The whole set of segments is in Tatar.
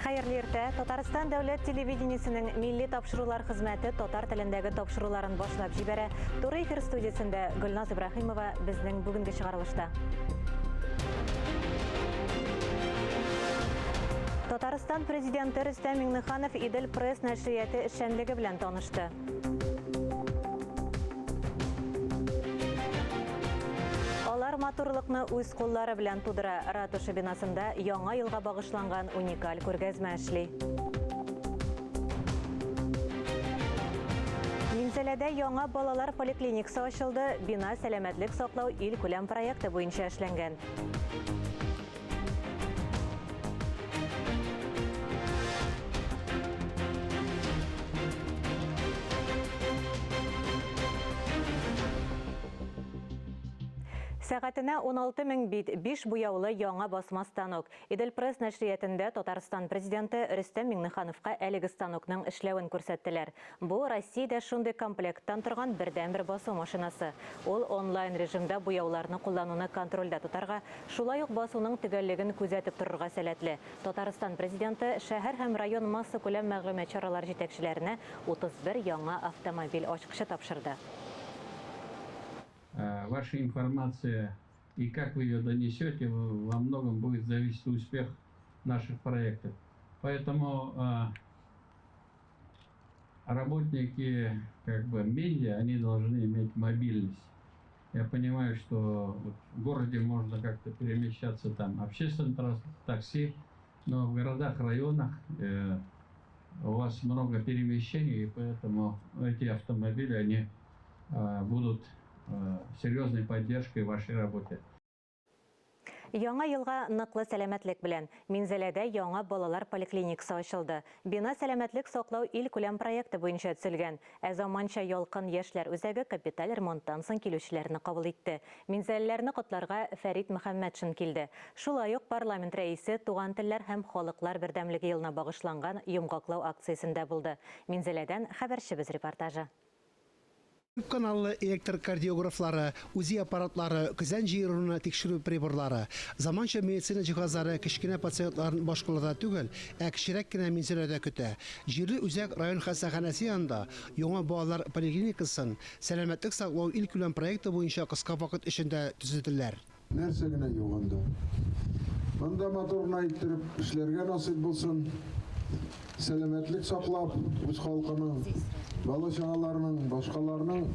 Хәерле иртә! Татарстан дәүләт телевидениесенең милли тапшырулар хезмәте татар телендәге тапшыруларын башлап җибәрә. Туры эфир студиясендә Гөлназ Ибраһимова безнең бүгенге чыгарылышта. Татарстан президенты Рөстәм Миңнеханов Идел Пресс нәшрияте эшчәнлеге белән танышты. Алар матурлыкны үз куллары белән тудыра. Ратуша бинасында яңа елга багышланган уникаль күргәзмә эшли. Минзәләдә яңа балалар поликлиникасы ачылды. Бина сәламәтлек саклау илкүләм проекты буенча эшләнгән. Сәгатенә 16 мең бит, 5 буяулы яңа басма станок. Идел-Пресс нәшриятендә Татарстан Президенты Рөстәм Миңнехановка әлеге станокның эшләвен күрсәттеләр. Бу, Россиядә шундый комплекттан торган бердәнбер басу машинасы. Ул онлайн режимда буяуларны куллануны контрольдә тотарга, шулай ук басуның төгәллеген күзәтеп торырга сәләтле. Татарстан Президенты шәһәр һәм район массакүләм мәгълүмат чаралары җитәкчеләренә 31 яңа автомобиль ачкычы тапшырды. Ваша информация и как вы ее донесете, во многом будет зависеть успех наших проектов. Поэтому работники как бы медиа, они должны иметь мобильность. Я понимаю, что вот в городе можно как-то перемещаться там общественный транспорт, такси, но в городах, районах у вас много перемещений, и поэтому эти автомобили, они будут серьезной поддержкой в вашей работе. Яңа елга ныклы сәламәтлек белән. Минзәләдә яңа балалар поликлиникасы ачылды. Бина сәламәтлек саклау илкүләм проекты буенча төзелгән. Ә заманча Ялкын яшьләр үзәге капиталь ремонттан соң килүчеләрне кабул итте. Минзәлеләрне котларга Фәрит Мөхәммәтшин килде. Шулай ук парламент рәисе Туган телләр һәм халыклар бердәмлеге елына багышланган йомгаклау акциясендә булды. Минзәләдән хәбәрчебез репортажы. Күп каналлы электр кардиографлары, УЗИ аппаратлары, көзән җыеруны тикшерү приборлары, заманча медицина җиһазлары кечкенә пациентларын башкалада түгел, ә кечерәк кенә Минзәләдә көтә. Җирле үзәк район хастаханәсе янында яңа балалар поликлиникасын Сәламәтлек саклау илкүләм проекты буенча кыска вакыт эчендә төзеделәр. Нәрсә генә юк анда. Монда матур гына иттереп эшләргә насыйп булсын. Сәламәтлек саклап, үз халкының, бала-чагаларының, башкаларның.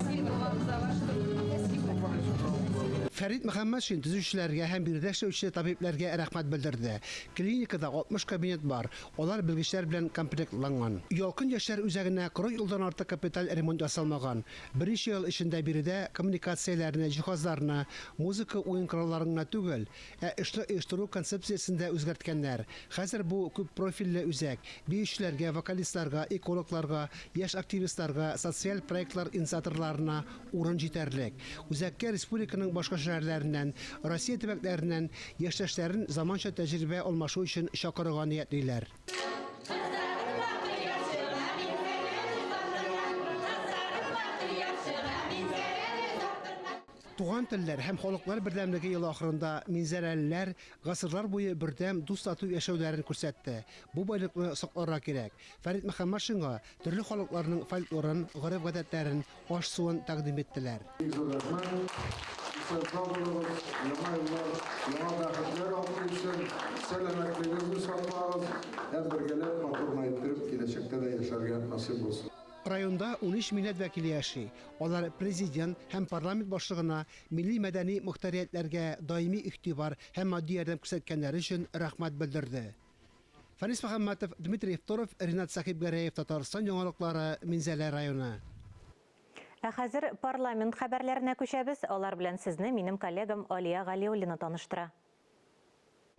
Фәрит Мөхәммәтшин төзүчеләргә һәм биредә эшләүче табибләргә рәхмәт белдерде. Клиникада 60 кабинет бар, алар белгечләр белән комплектланган. Ялкын яшьләр үзәгенә 40 елдан артык капиталь ремонт ясалмаган. Берничә ел эчендә биредә коммуникацияләрне, җиһазларны, музыка уен коралларын гына түгел, ә эшне оештыру концепциясен дә үзгәрткәннәр. Хәзер бу күп профильле үзәк, биючеләргә, вокалистларга, экологларга, яшь активистларга, социаль проектлар инициаторларына урын җитәрлек. Үзәккә республиканың башка шәһәрләреннән, Россия төбәкләреннән яшьтәшләрен заманча тәҗрибә алмашу өчен чакырырга ниятлиләр. Туган телләр һәм халыклар бердәмлеге елы ахырында минзәләлеләр гасырлар буе бердәм, дус-тату яшәүләрен күрсәтте. Бу байлыкны сакларга кирәк. Фәрит Мөхәммәтшинга төрле халыкларның фольклорын, гореф-гадәтләрен, аш-суын тәкъдим иттеләр. Бик зур рәхмәт. Исән-сау булыгыз, яңа еллар яңа бәхетләр алып килсен, сәламәтлегегезне саклагыз һәм бергәләп матур гына иттереп киләчәктә дә яшәргә насыйп булсын. Районда 13 милләт вәкиле яши. Алар Президент һәм парламент башлыгына милли-мәдәни мохтариятләргә даими игътибар һәм матди ярдәм күрсәткәннәре өчен рәхмәт белдерде. Фәнис Мөхәммәтов, Дмитрий Евторов, Ринат Сәхибгәрәев, Татарстан яңалыклары, Минзәлә районы. Ә хәзер парламент хәбәрләренә күчәбез. Алар белән сезне минем коллегам Алия Галиуллина таныштыра.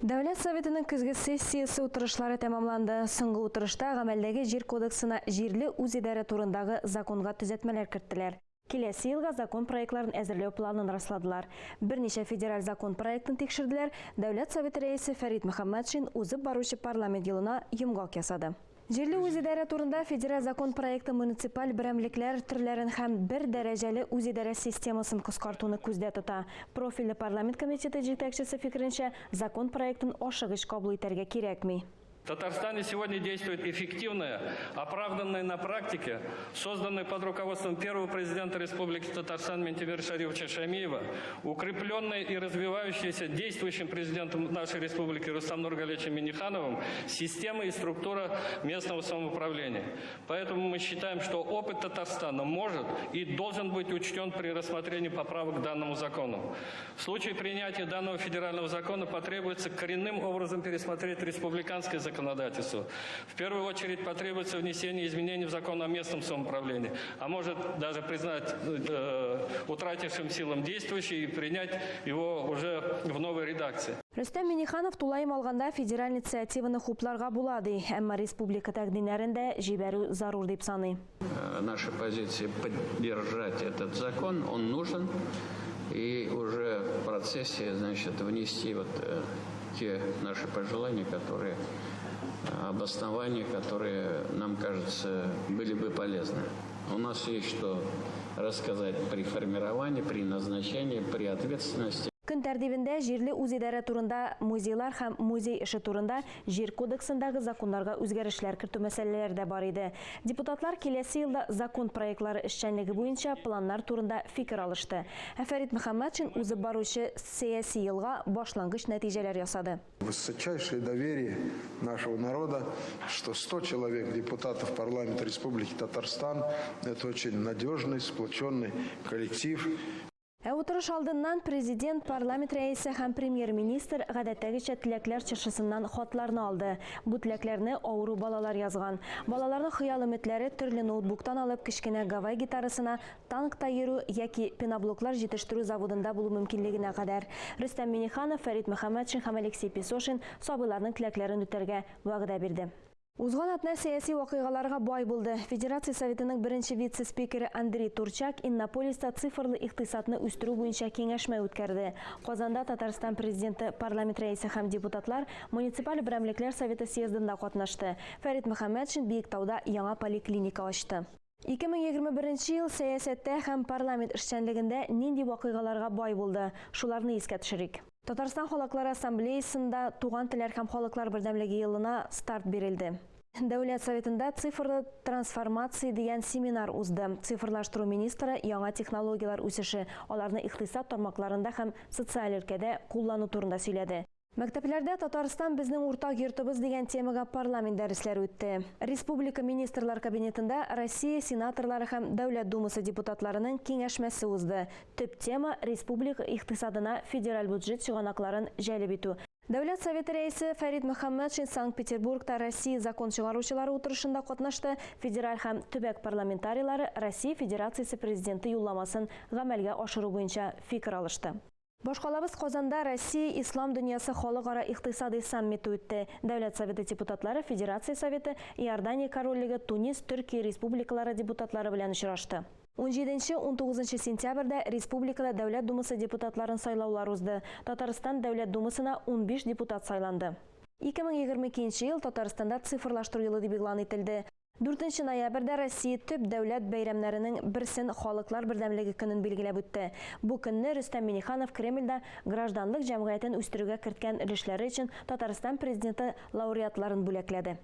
Дәүләт Советының көзге сессиясе утырышлары тәмамланды. Соңгы утырышта гамәлдәге Җир кодексына җирле үзидарә турындагы законга төзәтмәләр керттеләр. Киләсе елга закон проектларын әзерләү планын расладылар. Берничә федераль закон проектын тикшерделәр. Дәүләт Советы рәисе Фәрит Мөхәммәтшин узып баручы парламент елына йомгак ясады. Җирле үзидарә турында федераль закон проекты муниципаль берәмлекләр төрләрен һәм бер дәрәҗәле үзидарә системасын кыскартуны күздә тота. Профильле парламент комитеты җитәкчесе фикеренчә, закон проектын ашыгыч кабул итәргә кирәкми. В Татарстане сегодня действует эффективная, оправданная на практике, созданная под руководством первого президента Республики Татарстан Минтимера Шариповича Шаймиева, укрепленная и развивающаяся действующим президентом нашей республики Рустамом Нургалиевичем Миннихановым система и структура местного самоуправления. Поэтому мы считаем, что опыт Татарстана может и должен быть учтен при рассмотрении поправок к данному закону. В случае принятия данного федерального закона потребуется коренным образом пересмотреть республиканское законодательство. В первую очередь потребуется внесение изменений в закон о местном самоуправлении, а может даже признать утратившим силам действующий и принять его уже в новой редакции. Рөстәм Миңнеханов тулаем алганда федераль инициативаны хупларга була ди, әмма республика тәкъдимнәрен дә җибәрү зарур дип саный. Наша позиция поддержать этот закон, он нужен, и уже в процессе, значит, внести вот те наши пожелания, которые обоснования, которые, нам кажется, были бы полезны. У нас есть что рассказать при формировании, при назначении, при ответственности. Көн тәртибендә җирле үзидарә турында, музейлар һәм музей эше турында, җир кодексындагы законнарга үзгәрешләр кертү мәсьәләләре дә бар иде. Депутатлар киләсе елда закон проектлары эшчәнлеге буенча планнар турында фикер алышты. Ә Фәрит Мөхәммәтшин узып баручы сәяси елга башлангыч нәтиҗәләр ясады. Высочайшее доверие нашего народа, что 100 человек депутатов парламента Республики Татарстан – это очень надежный, сплоченный коллектив. Ә утырыш алдыннан президент, парламент рәисе һәм премьер-министр гадәттәгечә теләкләр чыршысыннан хатларны алды. Бу теләкләрне авыру балалар язган. Балаларның хыял өметләре төрле ноутбуктан алып кечкенә гавай гитарасына, танкта йөрү яки пеноблоклар җитештерү заводында булу мөмкинлегенә кадәр. Рөстәм Миңнеханов, Фәрит Мөхәммәтшин һәм Алексей Песошин сабыйларның теләкләрен үтәргә вәгъдә бирде. Узган атна сәяси вакыйгаларга бай булды. Федерация Советының беренче вице-спикеры Андрей Турчак Иннополиста цифрлы икътисадны үстерү буенча киңәшмә үткәрде. Казанда Татарстан президенты, парламент рәисе һәм депутатлар муниципаль берәмлекләр советы съездында катнашты. Фәрит Мөхәммәтшин Биектауда яңа поликлиника ачты. 2021 ел сәясәттә һәм парламент эшчәнлегендә нинди вакыйгаларга бай булды? Шуларны искә төшерик. Татарстан халыклары ассамблеясында туган телләр һәм халыклар бердәмлеге елына старт бирелде. Дәүләт Советында цифрлы трансформация дигән семинар узды. Цифрлаштыру министры яңа технологияләр үсеше, аларны икътисад тармакларында һәм социаль өлкәдә куллану турында сөйләде. Мәктәпләрдә Татарстан безнең уртак йортыбыз дигән темага парламент дәресләре үтте. Республика Министрлар Кабинетында Россия сенаторлары һәм Дәүләт Думасы депутатларының киңәшмәсе узды. Төп тема республика икътисадына федераль бюджет чыганакларын җәлеп итү. Дәүләт Советы рәисе Фәрит Мөхәммәтшин Санкт-Петербургта Россия закон чыгаручылары утырышында катнашты. Федераль һәм төбәк парламентарийлары Россия Федерациясе президенты юлламасын гамәлгә ашыру буенча фикер алышты. Башкалабыз Казанда Россия Ислам дөньясы халыкара икътисади саммиты үтте. Дәүләт Советы депутатлары, Федерация Советы, Иордания Корольлеге, Тунис, Төркия республикалары депутатлары белән очрашты. 17-19 сентябрьдә республикада Дәүләт Думасы депутатларын сайлаулар узды. Татарстан Дәүләт Думасына 15 депутат сайланды. 2022 ел Татарстанда цифрлаштыру елы дип игълан ителде. 4 ноябрьдә Россия төп дәүләт бәйрәмнәренең берсен Халыклар бердәмлеге көнен билгеләп үтте. Бу көнне Рөстәм Миңнеханов Кремльдә гражданлык җәмгыятен үстерүгә керткән өлешләре өчен Татарстан президенты лауреатларын бүләкләде.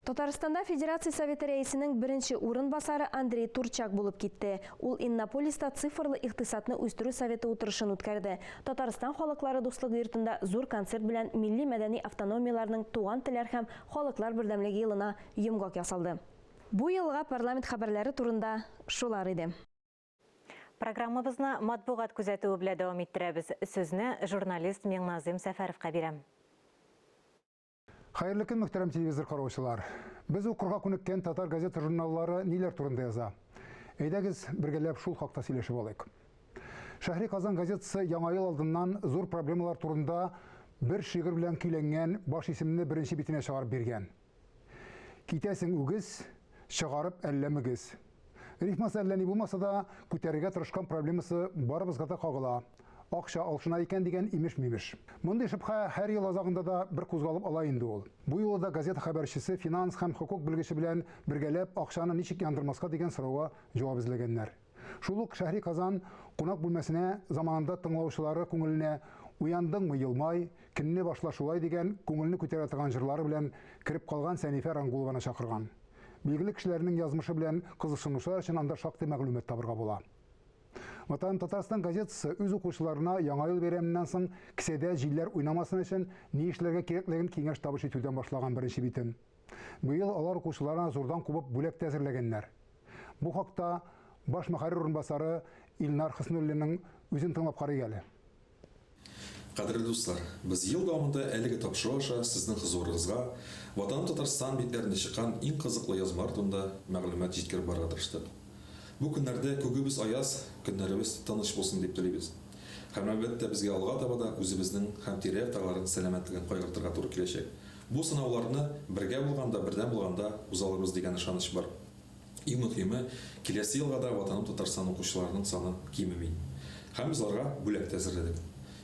Татарстанда Федерация Советы рәисенең беренче урынбасары Андрей Турчак булып китте. Ул Иннополиста цифрлы икътисадны үстерү советы утырышын үткәрде. Татарстан халыклары дуслыгы йортында зур концерт белән милли мәдәни автономияләрнең туган телләр һәм халыклар бердәмлеге елына йомгак ясалды. Бу елга парламент хәбәрләре турында шулар иде. Программабызны матбугат күзәтүе белән дәвам иттерәбез. Сүзне журналист Миңназым Сәфәровка бирәм. Хәерле көн, мөхтәрәм телевизор караучылар. Без укырга күнеккән татар газета журналлары ниләр турында яза? Әйдәгез, бергәләп шул хакта сөйләшеп алыйк. Шәһри Казан газетасы яңа ел алдыннан зур проблемалар турында бер шигырь белән көйләнгән баш исемне беренче битенә чыгарып биргән. Китәсең үгез, чыгарып әллә мөгез. Рифмасы әллә ни булмаса да, күтәрергә тырышкан проблемасы барыбызга да кагыла. Акча алшына икән дигән имеш-мимеш. Мондый шөбһә һәр ел азагында да бер кузгалып ала инде ул. Бу юлы да газета хәбәрчесе финанс һәм хокук белгече белән бергәләп акчаны ничек яндырмаска дигән сорауга җавап эзләгәннәр. Шул ук Шәһри Казан кунак бүлмәсенә заманында тыңлаучылары күңеленә Уяндыңмы, елмай, көнне башла шулай дигән күңелне күтәрә торган җырлары белән кереп калган Сәнифә Рангулованы чакырган. Билгеле кешеләрнең язмышы белән кызыксынучылар өчен анда шактый мәгълүмат табырга була. Ватаным Татарстан газетасы үз укучыларына Яңа ел бәйрәменнән соң кесәдә җилләр уйнамасын өчен ни эшләргә кирәклеген киңәш-табыш итүдән башлаган беренче битен. Быел алар укучыларына зурдан кубып бүләк тә әзерләгәннәр. Бу хакта баш мөхәррир урынбасары Илнар Хөснуллинның үзен тыңлап карыйк әле. Кадерле дуслар, без ел дәвамында әлеге тапшыру аша сезнең хозурыгызга Ватаным Татарстан битләрендә чыккан иң кызыклы язмалар турында мәгълүмат җиткереп барырга тырыштык. Бу көннәрдә күгебез аяз, көннәребез тыныч булсын дип телибез. Һәм, әлбәттә, безгә алга таба да үзебезнең һәм тирә-яктагыларның сәламәтлеген кайгыртырга туры киләчәк. Бу сынауларны бергә булганда, бердәм булганда уза алырбыз дигән ышаныч бар. Иң мөһиме, киләсе елга да Ватаным Татарстан укучыларының саны кимеми. Һәм без аларга бүләк тә әзерләдек.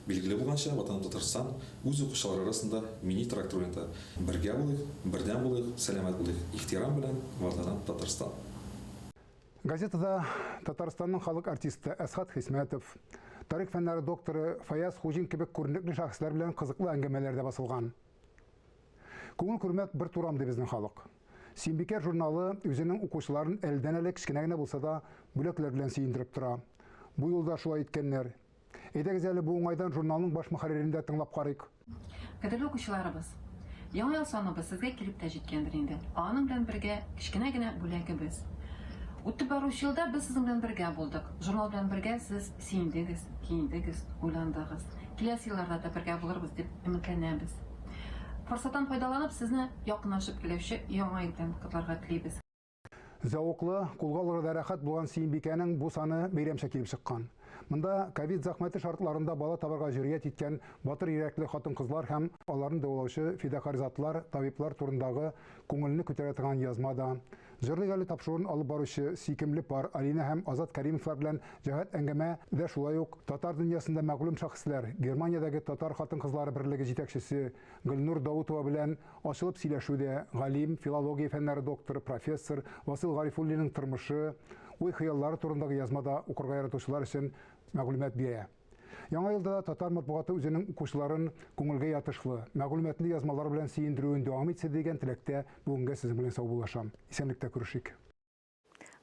Билгеле булганча, Ватаным Татарстан үз укучылары арасында мини-трактор уйната. Бергә булыйк, бердәм булыйк, сәламәт булыйк! Ихтирам белән, Ватаным Татарстан! Газетада Татарстанның халык артисты Әсхат Хисмәтов, тарих фәннәре докторы Фаяз Хуҗин кебек күренекле шәхесләр белән кызыклы әңгәмәләр дә басылган. Күңел күрмәк бер турам ди безнең халык. Сөембикә журналы үзенең укучыларын әледән-әле кечкенә генә булса да бүләкләр белән сөендереп тора. Бу юлы да шулай иткәннәр. Әйдәгез әле бу уңайдан журналның баш мөхәррирен дә тыңлап карыйк. Кадерле укучыларыбыз! Яңа ел саныбыз сезгә килеп тә җиткәндер инде. Ә аның белән бергә кечкенә генә бүләгебез. Үтеп баручы елда без сезнең белән бергә булдык. Журнал белән бергә сез сөендегез, киендегез, уйландыгыз. Киләсе елларда да бергә булырбыз дип өметләнәбез. Форсаттан файдаланып, сезне якынлашып килүче Яңа ел белән котларга телибез. Зәвыклы, кулга алырга да рәхәт булган Сөембикәнең бу саны бәйрәмчә килеп чыккан. Монда ковид зәхмәте шартларында бала табарга җөрьәт иткән батыр йөрәкле хатын-кызлар һәм аларны дәвалаучы фидакарь затлар, табиблар турындагы күңелне күтәрә торган язма да, Җырлыйк әле тапшыруын алып баручы сөйкемле пар Алинә һәм Азат Кәримовлар белән җәһәт әңгәмә дә шулай ук татар дөньясында мәгълүм шәхесләр, Германиядәге татар хатын-кызлары берлеге җитәкчесе Гөлнур Даутова белән ачылып сөйләшү дә, галим, филология фәннәре докторы, профессор Васил Гарифуллинның тормышы, уй-хыяллары турындагы язма да укырга яратучылар өчен мәгълүмат бирә. Яңа елда да татар матбугаты үзенең укучыларын күңелгә ятышлы, мәгълүматлы язмалар белән сөендерүен дәвам итсен дигән теләктә бүгенгә сезнең белән саубуллашам. Исәнлектә күрешик.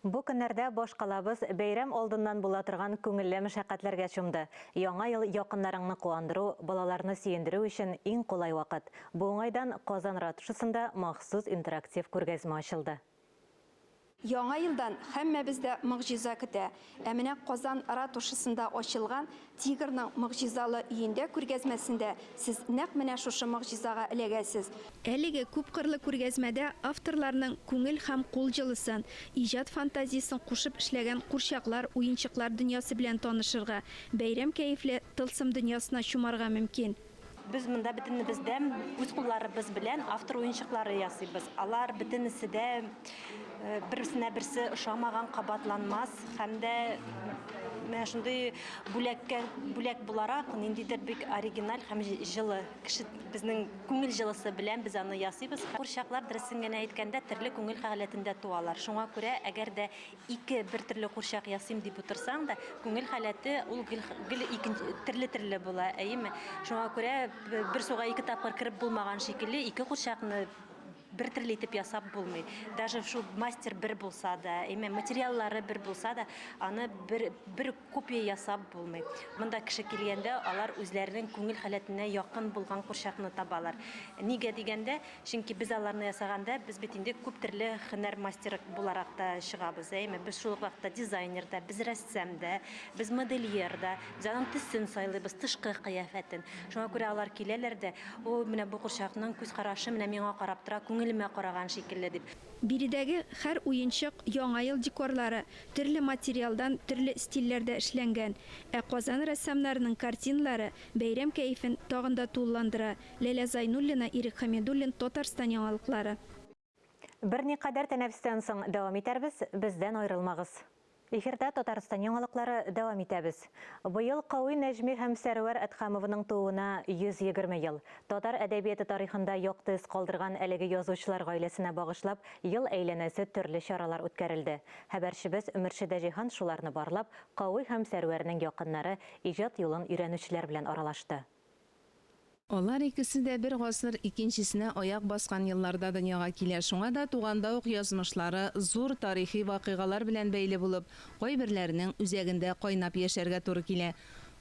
Бу көннәрдә башкалабыз бәйрәм алдыннан була торган күңелле мәшәкатьләргә чумды. Яңа ел якыннарыңны куандыру, балаларны сөендерү өчен иң кулай вакыт. Бу уңайдан Казан ратушасында махсус интерактив күргәзмә ачылды. Яңа елдан һәммәбез дә могҗиза көтә. Ә менә Казан ратушасында ачылган Тигрның могҗизалы өендә күргәзмәсендә сез нәкъ менә шушы могҗизага эләгәсез. Әлеге күпкырлы күргәзмәдә авторларның күңел һәм кул җылысын, иҗат фантазиясен кушып эшләгән курчаклар, уенчыклар дөньясы белән танышырга, бәйрәм кәефле тылсым дөньясына чумарга мөмкин. Без монда бөтенебез дә үз кулларыбыз белән автор уенчыклары ясыйбыз. Алар бөтенесе дә э, берсенә берсе ошамаган, кабатланмас һәм дә менә шундый бүләккә бүләк буларак ниндидер бик оригиналь һәм җылы кеше безнең күңел җылысы белән без аны ясыйбыз. Курчаклар дөресен генә әйткәндә төрле күңел халәтендә туалар. Шуңа күрә әгәр дә Ике бер төрле курчак ясыйм дип утырсаң да, күңел халәте ул гел, гел икенче, төрле-төрле була, әйеме? Шуңа күрә бер суга ике тапкыр кереп булмаган шикелле, ике курчакны бер төрле итеп ясап булмый. Даже шул мастер бер булса да, әйеме, материаллары бер булса да, аны бер, бер копия ясап булмый. Монда кеше килгәндә, алар үзләренең күңел халәтенә якын булган курчакны табалар. Нигә дигәндә, Чөнки без аларны ясаганда, без бит инде күп төрле һөнәр мастеры буларак та чыгабыз, әйеме? Без шул ук вакытта дизайнер да, без рәссам да, без модельер да, без аның төсен сайлыйбыз, тышкы кыяфәтен. Шуңа күрә алар киләләр дә, Ой, менә бу курчакның күз карашы менә миңа карап тора, күңелемә караган шикелле, дип. Биредәге һәр уенчык, Яңа ел декорлары төрле материалдан, төрле стильләрдә эшләнгән. Ә Казан рәссамнарының картиналары бәйрәм кәефен тагын да тулыландыра. Ләлә Зайнуллина, Ирек Хәмидуллин, Татарстан яңалыклары. Берникадәр тәнәфестән соң дәвам итәрбез, бездән аерылмагыз. Эфирда Татарстан яңалыклары дәвам итәбез. Быел Кави Нәҗми һәм Сәрвәр Әдһәмованың тууына 120 ел. Татар әдәбияты тарихында якты эз калдырган әлеге язучылар гаиләсенә багышлап ел әйләнәсе төрле чаралар үткәрелде. Хәбәрчебез Мөршидә Җиһан шуларны барлап, Кави һәм Сәрвәрнең якыннары, иҗат юлын өйрәнүчеләр белән аралашты. Алар икесе дә бер гасыр икенчесенә аяк баскан елларда дөньяга килә. Шуңа да туганда ук язмышлары зур тарихи вакыйгалар белән бәйле булып, кайберләренең үзәгендә кайнап яшәргә туры килә.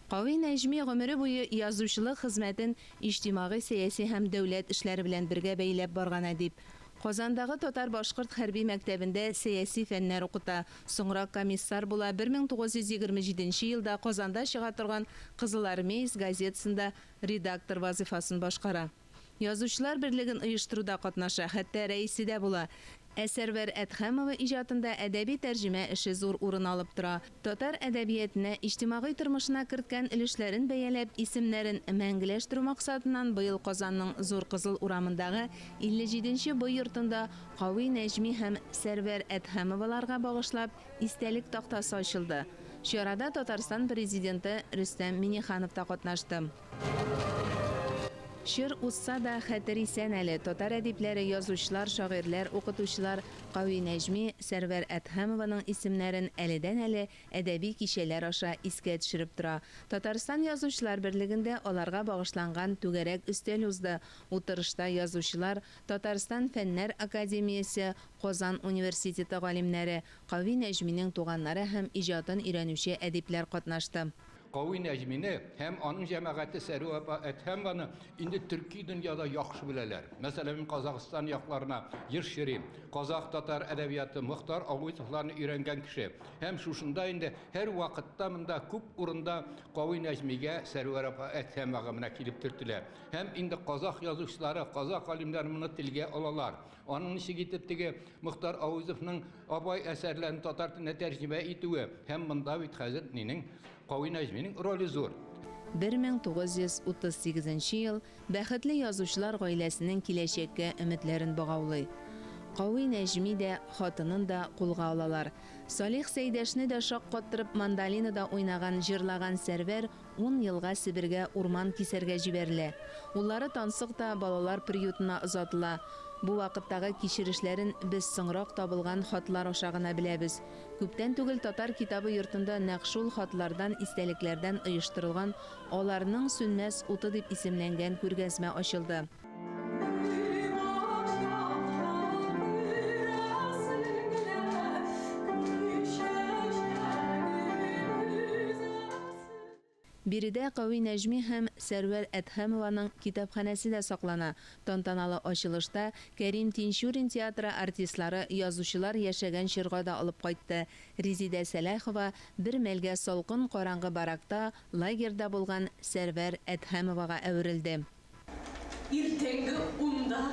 Кави Нәҗми гомере буе язучылык хезмәтен иҗтимагый-сәяси һәм дәүләт эшләре белән бергә бәйләп барган әдип. Казандагы татар-башкорт хәрби мәктәбендә сәяси фәннәр укыта. Соңрак комиссар була, 1927 елда Казанда чыга торган Кызылармеец газетасында редактор вазыйфасын башкара. Язучылар берлеген оештыруда катнаша, хәтта рәисе дә була. Ә Сәрвәр Әдһәмова иҗатында әдәби тәрҗемә эше зур урын алып тора. Татар әдәбиятенә, иҗтимагый тормышына керткән өлешләрен бәяләп, исемнәрен мәңгеләштерү максатыннан быел Казанның Зур Кызыл урамындагы 57 нче Б йортында Кави Нәҗми һәм Сәрвәр Әдһәмоваларга багышлап истәлек тактасы ачылды. Чарада Татарстан Президенты Рөстәм Миңнеханов та катнашты. Чор узса да, хәтер исән әле. Татар әдипләре, язучылар, шагыйрьләр, укытучылар Кави Нәҗми, Сәрвәр Әдһәмованың исемнәрен әледән-әле әдәби кичәләр аша искә төшереп тора. Татарстан Язучылар берлегендә аларга багышланган түгәрәк өстәл узды. Утырышта язучылар, Татарстан Фәннәр академиясе, Казан университеты галимнәре, Кави Нәҗминең туганнары һәм иҗатын өйрәнүче әдипләр катнашты. Кави Нәҗмине һәм аның җәмәгате Сәрү апа Әдһәмованы инде төрки дөньяда яхшы беләләр. Мәсәлән, мин Казахстан якларына еш йөрим. Казах-татар әдәбияты, Мохтар Ауэзовларны өйрәнгән кеше. Һәм шушында инде һәрвакытта монда күп урында Кави Нәҗмигә, Сәрвәр апа Әдһәмовага менә килеп төртелә. Һәм инде казах язучылары, казах галимнәре моны телгә алалар. Аның ничек итеп теге Мохтар Ауэзовның Абай әсәрләрен татар теленә тәрҗемә итүе һәм монда бит хәзер нинең Кави Нәҗминең роле зур. 1938 нче ел бәхетле язучылар гаиләсенең киләчәккә өметләрен богаулый. Кави Нәҗми дә, хатынын да кулга алалар. Салих Сәйдәшне дә шаккаттырып мандолинада уйнаган, җырлаган Сәрвәр ун елга Себергә урман кисәргә җибәрелә. Уллары Тансык та балалар приютына озатыла. Бу вакыттагы кичерешләрен без соңрак табылган хатлар аша гына беләбез. Күптән түгел Татар китабы йортында нәкъ шул хатлардан, истәлекләрдән оештырылган Аларның сүнмәс уты дип исемләнгән күргәзмә ачылды. Биредә Кави Нәҗми һәм Сәрвәр Әдһәмованың китапханәсе дә саклана. Тантаналы ачылышта Кәрим Тинчурин театры артистлары язучылар яшәгән чорга да алып кайтты. Резидә Сәлахова бер мәлгә салкын караңгы баракта, лагерьда булган Сәрвәр Әдһәмовага әверелде. Иртәнге унда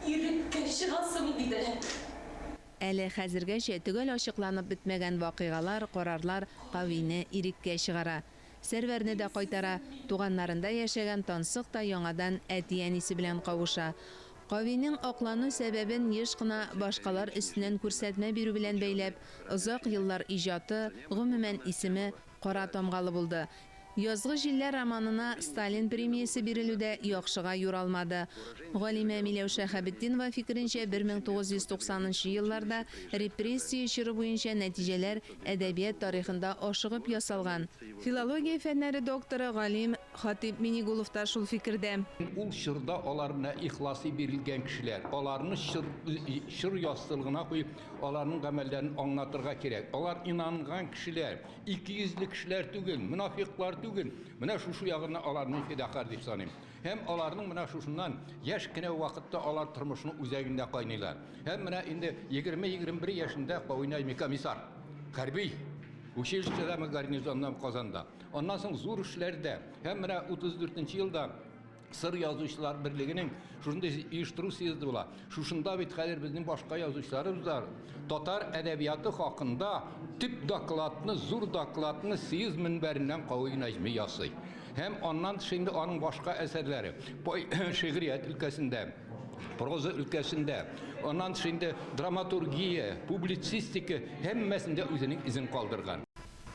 иреккә чыгасың, диделәр. Әле хәзергәчә төгәл ачыкланып бетмәгән вакыйгалар, карарлар Кавине иреккә чыгара. Сәрвәрне дә кайтара. Туганнарында яшәгән Тансык та яңадан әти-әнисе белән кавыша. Кавинең аклану сәбәбен еш кына башкалар өстеннән күрсәтмә бирү белән бәйләп, озак еллар иҗаты, гомумән, исеме кара тамгалы булды. Язгы җилләр романына Сталин премиясе бирелү дә яхшыга юралмады. Галимә Миләүшә Хәбетдинова фикеренчә, 1990 нчы елларда репрессия чоры буенча нәтиҗәләр әдәбият тарихында ашыгып ясалган. Филология фәннәре докторы, галим Хатыйп Минигулов та шул фикердә. Ул чорда алар менә ихласи бирелгән кешеләр. Аларны чор, чор яссылыгына куеп, аларның гамәлләрен аңлатырга кирәк. Алар инанган кешеләр. Икейөзле кешеләр түгел, монафикълар түгел. Менә шушы ягыннан аларны фидакарь дип саныйм. Һәм аларның менә шушыннан яшь кенә вакытта алар тормышның үзәгендә кайныйлар. Һәм менә инде 20-21 яшендә Кауинайми комиссар, хәрби училищедамы, гарнизоннан Казанда. Аннан соң зур эшләрдә. Һәм менә 34 нче елда Сыр язучылар берлегенең шушындый оештыру съезды була. Шушында бит хәзер безнең башка язучыларыбыз да татар әдәбияты хакында төп докладны, зур докладны съезд мөнбәреннән Кави Нәҗми ясый. Һәм аннан тыш инде аның башка әсәрләре шигърият өлкәсендә, проза өлкәсендә, аннан тыш инде драматургия, публицистика һәммәсендә үзенең изен калдырган.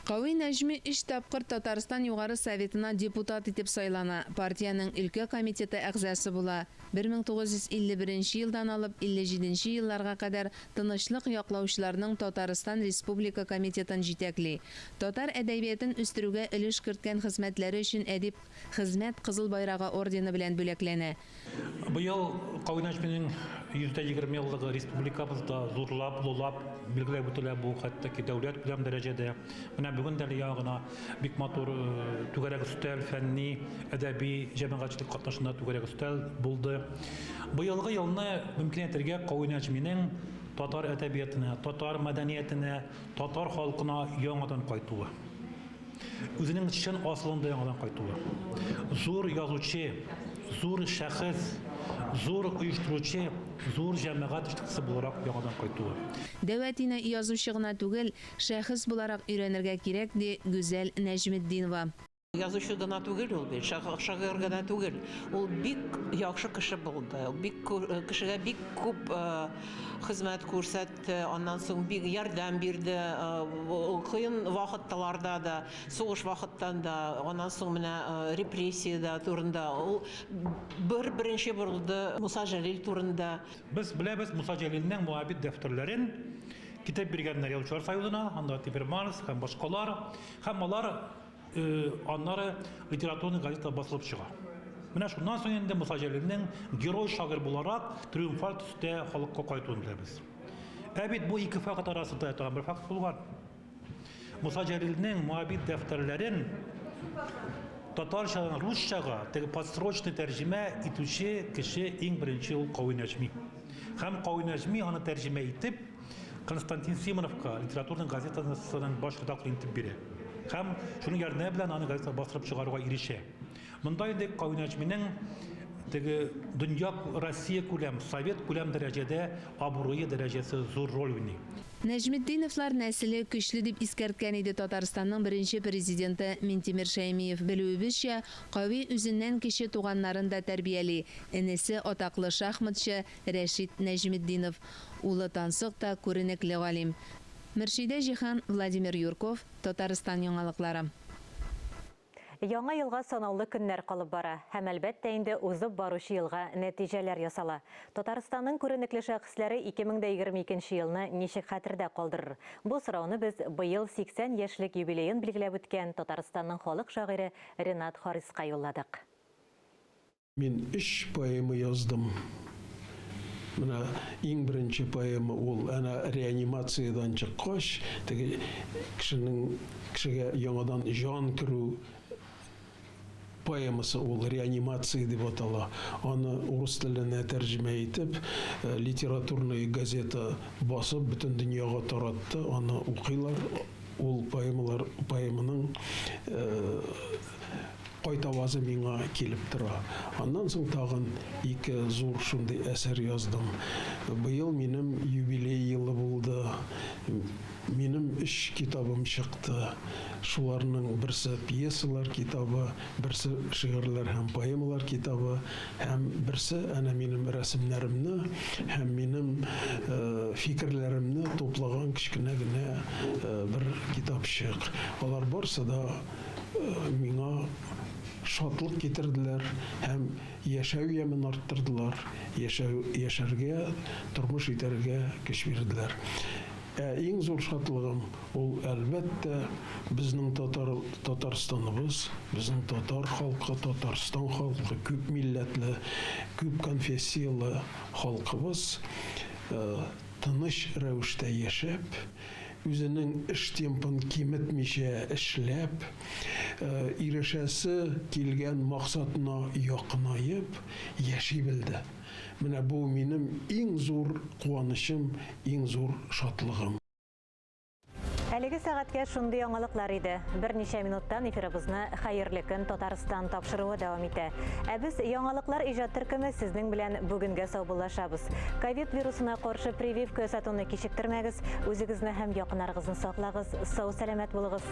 Кави Нәҗми өч тапкыр Татарстан Югары Советына депутат итеп сайлана, партиянең өлкә комитеты әгъзасы була. 1951 елдан алып 57 нче елларга кадәр тынычлык яклаучыларның Татарстан республика комитетын җитәкли. Татар әдәбиятын үстерүгә өлеш керткән хезмәтләре өчен әдип Хезмәт Кызыл Байрагы ордены белән бүләкләнә. Быел Кави Нәҗминең 120 еллыгы республикабызда зурлап, олылап билгеләп үтелә. Бу хәтта ки дәүләт күләм дәрәҗәдә. Менә бүген дә әле яңа гына бик матур түгәрәк өстәл, фәнни, әдәби җәмәгатьчелек катнашында түгәрәк өстәл булды. Быелгы елны мөмкин әйтергә Кави Нәҗминең татар әдәбиятына, татар мәдәниятенә, татар халкына яңадан кайтуы. Үзенең чын асылында яңадан кайтуы. Зур язучы, зур шәхес, зур оештыручы, зур җәмәгать эшлеклесе буларак яңадан кайтуы. Дәү әтине язучы гына түгел, шәхес буларак өйрәнергә кирәк, ди Гүзәл Нәҗметдинова. Язучы гына түгел ул бит, шагыйрь генә түгел. Ул бик яхшы кеше булды. Бик кешегә бик күп хезмәт күрсәтте, аннан соң бик ярдәм бирде. Кыен вакытларда да, сугыш вакыттан да, аннан соң менә репрессия дә турында. Ул бер беренче булды Муса Җәлил турында. Без беләбез, Муса Җәлилнең Моабит дәфтәрләрен китереп биргәннәр Язучылар союзына, анда Тимер Марс һәм башкалар. Һәм алар аннары Литературный газета басылып чыга. Менә шуннан соң инде Муса Җәлилнең герой шагыйрь буларак триумфаль төстә халыкка кайтуын беләбез. Ә бит бу ике факт арасында тагын бер факт булган. Муса Җәлилнең Моабит дәфтәрләрен татарчадан русчага теге подсрочный тәрҗемә итүче кеше иң беренче ул Кави Нәҗми. Һәм Кави Нәҗми аны тәрҗемә итеп Константин Симоновка Литературный газетасының баш редакторы итеп бирә. Һәм шуның ярдәме белән аны газета бастырып чыгаруга ирешә. Монда инде Кави Нәҗминең теге дөнья Россия күләм, совет күләм дәрәҗәдә абруе дәрәҗәсе зур роль уйный. Нәҗметдиновлар нәселе көчле дип искәрткән иде Татарстанның беренче президенты Минтимер Шәймиев. Белүебезчә, Кави үзеннән кече туганнарын да тәрбияли. Энесе атаклы шахматчы Рәшит Нәҗметдинов. Улы Тансык та күренекле галим. Мөршидә Җиһан, Владимир Юрков, Татарстан яңалыклары. Яңа елга санаулы көннәр калып бара. Һәм, әлбәттә инде, узып баручы елга нәтиҗәләр ясала. Татарстанның күренекле шәхесләре 2022 нче елны ничек хәтердә калдырыр? Бу сорауны без быел 80 яшьлек юбилеен билгеләп үткән Татарстанның халык шагыйре Ренат Хариска юлладык. Мин өч поэма яздым. Менә иң беренче поэма ул әнә реанимациядән чыккач, теге кешенең кешегә яңадан җан керү поэмасы ул реанимация дип атала. Аны урыс теленә тәрҗемә итеп, э, литературная газета басып, бөтен дөньяга таратты. Аны укыйлар. Ул поэмалар поэманың э, Кайтавазы миңа килеп тора. Аннан соң тагын ике зур шундый әсәр яздым. Быел минем юбилей елы булды. Минем өч китабым чыкты. Шуларның берсе пьесалар китабы, берсе шигырьләр һәм поэмалар китабы һәм берсе әнә минем рәсемнәремне һәм минем фикерләремне туплаган кечкенә генә бер китапчык. Алар барсы да миңа шатлык китерделәр һәм яшәү ямен арттырдылар, яшәү, яшәргә, тормыш итәргә көч бирделәр. Ә иң зур шатлыгым ул, әлбәттә, безнең татар, Татарстаныбыз, безнең татар халкы, Татарстан халкы, күп милләтле, күп конфессияле халкыбыз тыныч рәвештә яшәп, Үзенең эш темпын киметмичә эшләп, ирешәсе килгән максатына якынаеп яши белде. Менә бу минем иң зур куанычым, иң зур шатлыгым. Әлеге сәгатькә шундый яңалыклар иде. Берничә минуттан эфирыбызны Хәерле көн, Татарстан тапшыруы дәвам итә. Ә без яңалыклар иҗат төркеме сезнең белән бүгенгә саубуллашабыз. Ковид вирусына каршы прививка ясатуны кичектермәгез, үзегезне һәм якыннарыгызны саклагыз, сау-сәламәт булыгыз.